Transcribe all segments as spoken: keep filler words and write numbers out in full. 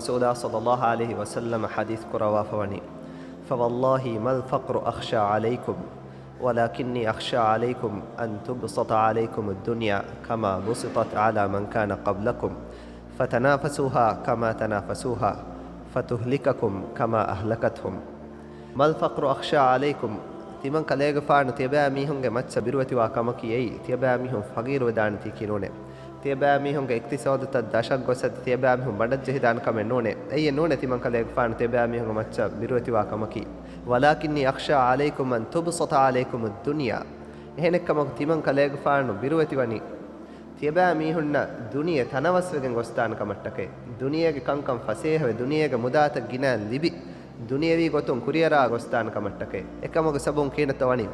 ރަސޫލާ ޞައްލައްލާހު ޢަލައިހި ވަސައްލަމަ ޙަދީޘް ކުރައްވާފަ ވަނީ، فوالله ما الفقر أخشى عليكم ولكني أخشى عليكم أن تبسط عليكم الدنيا كما بسطت على من كان قبلكم فتنافسوها كما تنافسوها فتهلككم كما أهلكتهم. ما الفقر أخشى عليكم، ތިމަން ކަލޭގެފާނު ތިޔަބައިމީހުންގެ މައްޗަށް ބިރުވެތިވާ ކަމަކީ އެއީ، ތިޔަބައިމީހުން ފަގީރުވެދާނެތީ ކީ ނޫނޭ. ތިޔަބައިމީހުންގެ އިޤްތިޞާދުތައް ދަށަށް ގޮސް އަދި ތިޔަބައިމީހުން ބަނޑަށްޖެހިދާނެ ކަމެއް ނޫނޭ. އެއީ ނޫނޭ ތިމަން ކަލޭގެފާނު ތިޔަބައިމީހުންގެ މައްޗަށް ބިރުވެތިވާ ކަމަކީ. ولكني أخشى عليكم أن تبسط عليكم الدنيا. އެހެނެއްކަމަކު ތިމަން ކަލޭގެފާނު ބިރުވެތިވަނީ، ތިޔަބައިމީހުންނަށް ދުނިޔެ ތަނަވަސްވެގެން ގޮސްދާނެ ކަމަށްޓަކައި، ދުނިޔޭގެ ކަންކަން ފަސޭހަވެ، ދުނިޔޭގެ މުދާތައް ގިނައިން ލިބި، ދުނިޔެވީ ގޮތުން ކުރިއަރާ ގޮސްދާނެ ކަމަށްޓަކައި. އެކަމުގެ ސަބަބުން ކިހިނެއްތޯ ވަނީ؟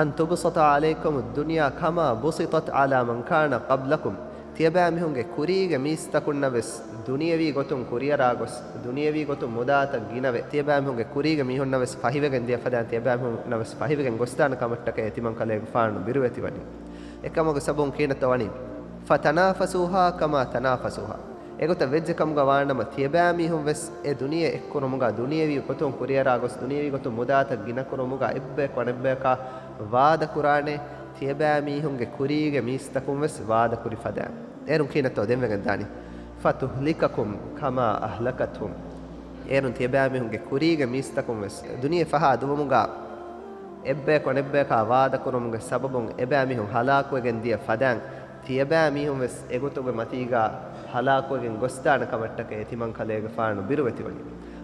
أن تبسط عليكم الدنيا كما بسطت على من كان قبلكم. ތިޔަބައިމީހުންގެ ކުރީގެ މީސްތަކުންނަށް ވެސް ދުނިޔެވީ ގޮތުން ކުރިއަރާ ގޮސް، ދުނިޔެވީ ގޮތުން މުދާތައް ގިނަވެ، ތިޔަބައިމީހުންގެ ކުރީގެ މީހުންނަށް ވެސް ފަހިވެގެން ދިޔަ ފަދައިން ތިޔަބައިމީހުންނަށް ވެސް ފަހިވެގެން ގޮސްދާނެ ކަމަށްޓަކައި ތިމަން ކަލޭގެފާނު ބިރުވެތިވަނީ. އެކަމުގެ ސަބަބުން ކިހިނެއްތޯ ވަނީ؟ فتنافسوها كما تنافسوها. އެގޮތަށް ވެއްޖެ ކަމުގަ ވާނަމަ، ތިޔަބައިމީހުން ވެސް އެ ދުނިޔެ އެއްކުރުމުގަ، ދުނިޔެވީ ގޮތުން ކުރިއަރާ ގޮސް، ދުނިޔެވީ ގޮތުން މުދާތައް ގިނަކުރުމުގަ އެއްބަޔަކު އަނެއްބަޔަކާ ވާދަކުރާނެ، ތިޔަބައިމީހުންގެ ކުރީގެ މީސްތަކުން ވެސް ވާދަކުރި ފަދައިން. އޭރުން ކިހިނެއްތޯ ދެންވެގެން ދާނީ؟ فتهلككم كما أهلكتهم. އޭރުން ތިޔަބައިމީހުންގެ ކުރީގެ މީސްތަކުން ވެސް ދުނިޔެ ފަހާ ދުވުމުގަ އެއްބަޔަކު އަނެއްބަޔަކާ ވާދަކުރުމުގެ ސަބަބުން އެބައިމީހުން ހަލާކުވެގެން ދިޔަ ފަދައިން، ތިޔަބައިމީހުން ވެސް އެގޮތުގެ މަތީގަ ހަލާކުވެގެން ގޮސްދާނެ ކަމަށްޓަކައި ތިމަން ކަލޭގެފާނު ބިރުވެތިވަނީ.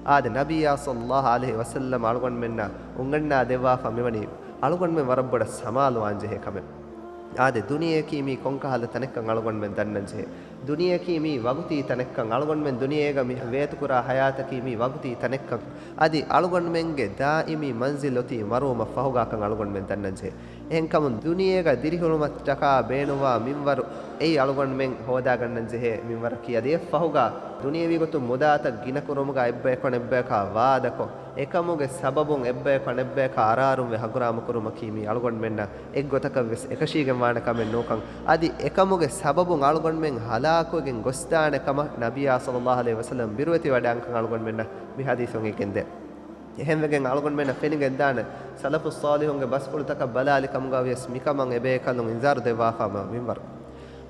އާދެ، ނަބިއްޔާ ޞައްލައްލާހު ޢަލައިހި ވަސައްލަމަ އަޅުގަނޑުމެންނަށް އުނގަންނާ ދެއްވާފަ މިވަނީ އަޅުގަނޑުމެން ވަރަށް ބޮޑަށް ސަމާލުވާން ޖެހޭ ކަމެއް. އާދެ، ދުނިޔެއަކީ މީ ކޮންކަހަލަ ތަނެއްކަން އަޅުގަނޑުމެން ދަންނަން ޖެހޭ. ދުނިޔެއަކީ މީ ވަގުތީ ތަނެއްކަން، އަޅުގަނޑުމެން ދުނިޔޭގަ މި ވޭތުކުރާ ހަޔާތަކީ މީ ވަގުތީ ތަނެއްކަން، އަދި އަޅުގަނޑުމެންގެ ދާއިމީ މަންޒިލް އޮތީ މަރުވުމަށް ފަހުގާކަން އަޅުގަނޑުމެން ދަންނަންޖެހޭ. އެހެންކަމުން ދުނިޔޭގަ ދިރިހުޅުމަށްޓަކާ ބޭނުންވާ މިންވަރު އެއީ އަޅުގަނޑުމެން ހޯދާގަންނަންޖެހޭ މިންވަރަކީ. އަދި އެއަށްފަހުގާ ދުނިޔެވީ ގޮތުން މުދާތައް ގިނަކުރުމުގާ އެއްބަޔަކު އަނެއްބަޔަކާ ވާދަކޮށް، އެކަމުގެ ސަބަބުން އެއްބަޔަކު އަނެއްބަޔަކާ އަރާރުންވެ ހަނގުރާމަކުރުމަކީ މީ އަޅުގަނޑުމެންނަށް އެއްގޮތަކަށްވެސް އެކަށީގެންވާނެ ކަމެއް ނޫންކަން، އަދި އެކަމުގެ ސަބަބުން އަޅުގަނޑުމެން ހަލާކުވެގެން ގޮސްދާނެ ކަމަށް ނަބިއްޔާ ޞައްލައްލާހު ޢަލައިހި ވަސައްލަމް ބިރުވެތިވަޑާންކަން އަޅުގަނޑުމެންނަށް މި ޙަދީޘުން އެނގެންދޭ. އެހެންވެގެން އަޅުގަނޑުމެންނަށް ފެނިގެންދާނެ، ސަލަފުއް ޞާލިޙުންގެ ބަސްފުޅުތަކަށް ބަލާލި ކަމުގަވިޔަސް މިކަމަށް އެބޭކަލުން އިންޒާރު ދެއްވާފާމަ މިންވަރު.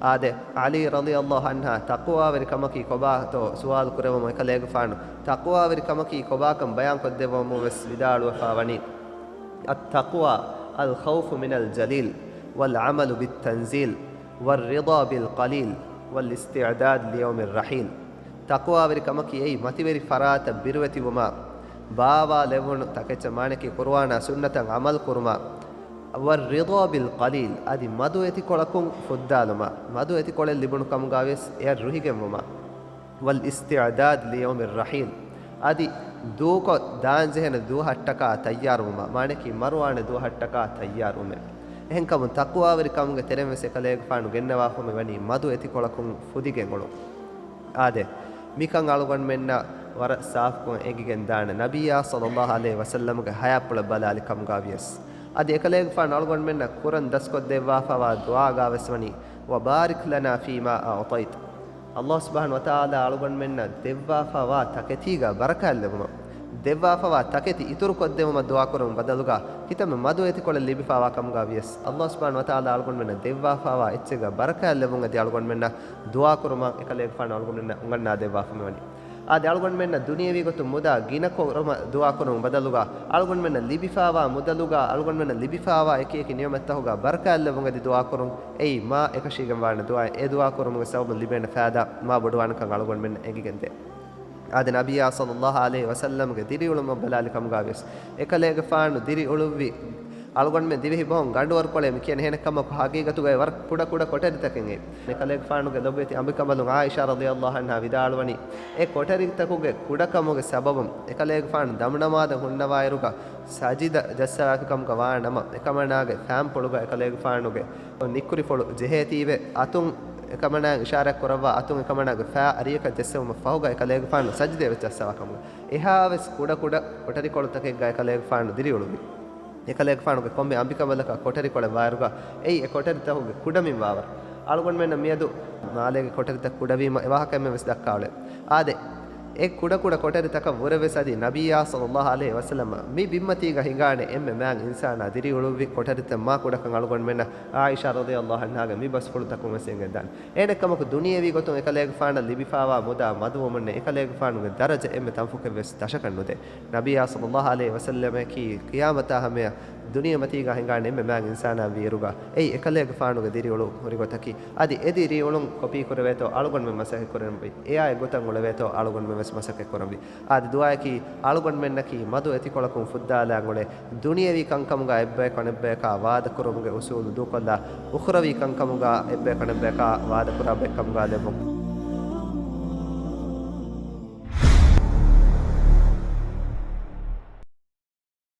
އާދެ، ޢަލީ ރަޟިޔައްލާހު ޢަންހާ ތަޤްވާވެރި ކަމަކީ ކޮބާތޯ ސުވާލު ކުރެވުމުން އެކަލޭގެފާނު ތަޤްވާވެރި ކަމަކީ ކޮބާކަން ބަޔާން ކޮށްދެއްވަމުން ވެސް ވިދާޅުވެފާ ވަނީ، التقوى الخوف من الجليل والعمل بالتنزيل والرضا بالقليل والاستعداد ليوم الرحيل. ތަޤްވާވެރި ކަމަކީ އެއީ މަތިވެރި ފަރާތަށް ބިރުވެތިވުމާ، ބާވާލެވުނު ތަކެއްޗަށް މާނައަކީ ޤުރުއާނާ ސުންނަތަށް ޢަމަލު ކުރުމާ، والرضا بالقليل، އަދި މަދު އެތިކޮޅަކުން ފުއްދާލުމާ، މަދު އެތިކޮޅެއް ލިބުނު ކަމުގާވިޔަސް އެއަށް ރުހިގެންވުމާ، والاستعداد ليوم الرحيل، އަދި ދޫކޮށް ދާންޖެހޭނެ ދުވަހަށްޓަކާ ތައްޔާރުވުމާ، މާނައަކީ މަރުވާނެ ދުވަހަށްޓަކާ ތައްޔާރުވުމޭ. އެހެންކަމުން ތަޤްވާވެރި ކަމުގެ ތެރެއިން ވެސް އެކަލޭގެފާނު ގެންނަވާފަ މިވަނީ މަދު އެތިކޮޅަކުން ފުދިގެން އުޅުން. އާދެ، މިކަން އަޅުގަނޑުމެންނަށް ވަރަށް ސާފުކޮށް އެނގިގެންދާނެ، ނަބިއްޔާ ޞައްލައްލާހު ޢަލައިހި ވަސައްލަމްގެ ޙަޔާތްޕުޅަށް ބަލާލި ކަމުގާވިޔަސް. އަދި އެކަލޭގެފާނު އަޅުގަނޑުމެންނަށް ކުރަން ދަސްކޮށްދެއްވާފަވާ ދުޢާގާވެސް ވަނީ، وبارك لنا فيما أعطيت. ﷲ ސުބްޙާނަހޫ ވަތަޢާލާ އަޅުގަނޑުމެންނަށް ދެއްވާފަވާ ތަކެތީގަ ބަރަކާތް ލެއްވުމަށް، ދެއްވާފަވާ ތަކެތި އިތުރުކޮށްދެއްވުމަށް ދުޢާކުރުމުގެ ބަދަލުގަ ކިތަންމެ މަދު އެތިކޮޅެއް ލިބިފަވާ ކަމުގަ ވިޔަސް، ﷲ ސުބްޙާނަހޫ ވަތަޢާލާ އަޅުގަނޑުމެންނަށް ދެއްވާފަވާ އެއްޗެއްގަ ބަރަކާތް ލެއްވުން އެދި އަޅުގަނޑުމެންނަށް ދުޢާކުރުމަށް އެކަލޭގެފާނު އަޅުގަނޑުމެންނަށް އުނގަންނާދެއްވާފަ މިވަނީ. އާދެ، އަޅުގަނޑުމެންނަށް ދުނިޔެވީ ގޮތުން މުދާ ގިނަ ކުރުމަށް ދުޢާކުރުމުގެ ބަދަލުގަ، އަޅުގަނޑުމެންނަށް ލިބިފަވާ މުދަލުގަ، އަޅުގަނޑުމެންނަށް ލިބިފަވާ އެކި އެކި ނިޢުމަތްތަކުގަ ބަރަކާތް ލެއްވުން އެދި ދުޢާކުރުން. އެއީ މާ އެކަށީގެންވާނެ ދުޢާ، އެ ދުޢާ ކުރުމުގެ ސަބަބުން ލިބޭނެ ފައިދާ މާ ބޮޑުވާނެކަން އަޅުގަނޑުމެންނަށް އެނގިގެންދޭ. އާދެ، ނަބިއްޔާ ޞައްލައްލާހު ޢަލައިހި ވަސައްލަމްގެ ދިރިއުޅުމަށް ބަލާލި ކަމުގަ ވިޔަސް، އެކަލޭގެފާނު ދިރިއުޅުއްވި އަޅުގަނޑުމެން ދިވެހި ބަހުން ގަނޑުވަރުކޮޅޭ މި ކިޔަނީ. އެހެނެއްކަމަކު ހަގީގަތުގައި ވަރަށް ކުޑަ ކުޑަ ކޮޓަރިތަކެއް އެ. އެކަލޭގެފާނުގެ ލޮބުވެތި އަނބިކަނބަލުން ޢާއިޝާ ރަޟިޔައްލާހު ޢަންހާ ވިދާޅުވަނީ، އެ ކޮޓަރިތަކުގެ ކުޑަކަމުގެ ސަބަބުން އެކަލޭގެފާނު ދަމުނަމާދަށް ހުންނަވާއިރުގަ ސަޖިދަ ޖައްސަވާފިކަމުގަ ވާނަމަ، އެކަމަނާގެ ފައިންޕުޅުގަ އެކަލޭގެފާނުގެ ނިއްކުރިފޮޅު ޖެހޭތީވެ، އަތުން އެކަމަނާ އިޝާރާތް ކުރައްވާ އަތުން އެކަމަނާގެ ފައި އަރިއަކަށް ޖެއްސެވުމަށް ފަހުގަ އެކަލޭގެފާނު ސަޖިދައެއް ވެއްޖައްސަވާ ކަމުގަ، އެހާވެސް ކުޑަ ކުޑަ ކޮޓަރިކޮޅުތަކެއްގަ އެކަލޭގެފާނު ދިރިއުޅުއްވި. އެކަލޭގެފާނުގެ ކޮންމެ އަނބިކަނބަލަކަށް ކޮޓަރިކޮޅެއް ވާއިރުގަ، އެއީ އެ ކޮޓަރިތަކުގެ ކުޑަމިން ވާވަރު. އަޅުގަނޑުމެންނަށް މިއަދު މާލޭގެ ކޮޓަރިތައް ކުޑަވީމަ އެ ވާހަކައެއްމެ ވެސް ދައްކާއުޅޭ. އާދެ، އެ ކުޑަކުޑަ ކޮޓަރިތަކަށް ވުރެވެސް އަދި ނަބިއްޔާ ޞައްލައްލާހު ޢަލައިހި ވަސައްލަމަ މި ބިންމަތީގަ ހިނގާނެ އެންމެ މާތް އިންސާނާ ދިރިއުޅުއްވި ކޮޓަރިތައް މާ ކުޑަކަން އަޅުގަނޑުމެންނަށް ޢާއިޝާ ރަޟިޔައްލާހު ޢަންހާގެ މި ބަސްފުޅުތަކުން ވެސް އެނގެންދާނެ. އޭނައަކަމަކު ދުނިޔެވީ ގޮތުން އެކަލޭގެފާނަށް ލިބިފާވާ މުދާ މަދުވުމުންނެއް އެކަލޭގެފާނުގެ ދަރަޖަ އެންމެ ތަންފުކެއްވެސް ދަށަކަށް ނުދޭ. ނަބިއްޔާ ޞައްލައްލާހު ޢަލައިހި ވަސައްލަމަކީ ޤިޔާމަތާ ހަމަޔަށް ދުނިޔެމަތީގަ ހިނގާނެ އެންމެ މާތް އިންސާނާ ވިއިރުގަ އެއީ އެކަލޭގެފާނުގެ ދިރިއުޅުން ހުރި ގޮތަކީ. އަދި އެ ދިރިއުޅުން ކޮޕީ ކުރެވޭތޯ އަޅުގަނޑުމެން މަސައްކަތް ކުރަންވީ. އެއާ އެއްގޮތަށް އުޅެވޭތޯ އަޅުގަނޑުމެން ވެސް މަސައްކަތް ކުރަންވީ. އާދެ، ދުޢާއަކީ އަޅުގަނޑުމެންނަކީ މަދު އެތިކޮޅަކުން ފުއްދާލާން އުޅޭ ދުނިޔެވީ ކަންކަމުގަ އެއްބަޔަކު އަނެއްބަޔަކާ ވާދަކުރުމުގެ އުސޫލު ދޫކޮށްލާ، އުޚްރަވީ ކަންކަމުގަ އެއްބަޔަކު އަނެއްބަޔަކާ ވާދަކުރާ ބައެއް ކަމުގަ ލެއްވުން.